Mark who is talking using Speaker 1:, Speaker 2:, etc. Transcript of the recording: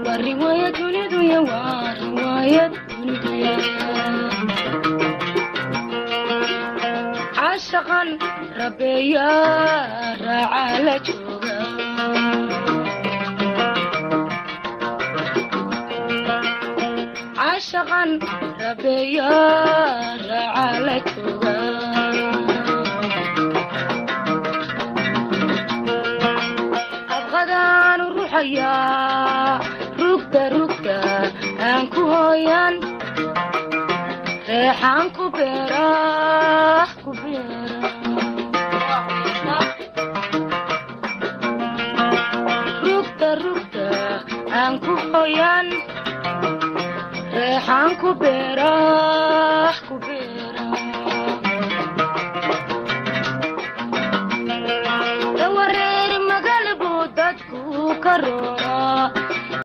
Speaker 1: Waa riwaayad duniduya, waa riwaayad duniduya. Caashaqan rabeeya raaca la jooga, caashaqan rabeeya raaca la jooga. Abqadaanu ruxayaa rugta, rugta aan ku hooyan, reexaan ku beeraa, ku beera. Rugta, rugta aan ku hooyan, reexaan ku beeraa, ku beera.